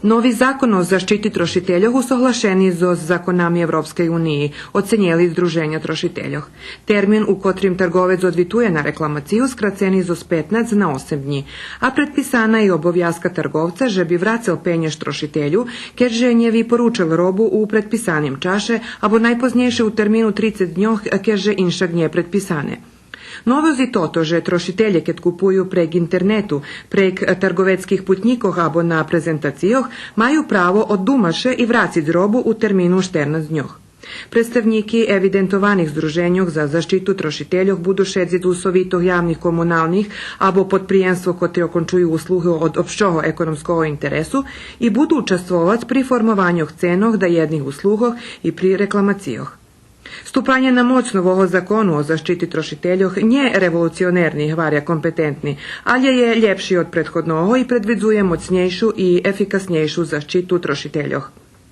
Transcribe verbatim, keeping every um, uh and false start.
Нови закон о защити трошительох усоглашени зоз законами Европскей униї, оценєли Здруженя трошительох. Термин у котрим тарговец одвитує на рекламацию скрацени зоз петнац на осем днї, а предписана и обовязка тарговца же би врацел пенєж трошителю, кед же нє випоручел робу у предписаним чаше або найпознєйше у термину трицец дньох, кед же иншак нє предписане. Новост и тото же трошителє, кед купую прейґ интернету, прейґ тарговецких путнїкох або на презентацийох, маю право оддумац ше и врациц робу у термину штернац дньох. Представнїки евидентованих здруженьох за защиту трошительох буду шедзиц у совитох явних комуналних або подприємствох котри окончую услуги од общого економского интересу и буду участвовац при формованьох ценох даєдних услугох и при рекламацийох. Ступанє на моц нового закону о защити трошительох нє револуционерни, гваря компетентни, алє є лєпши од предходного и предвидзує моцнєйшу и ефикаснєйшу защиту трошительох.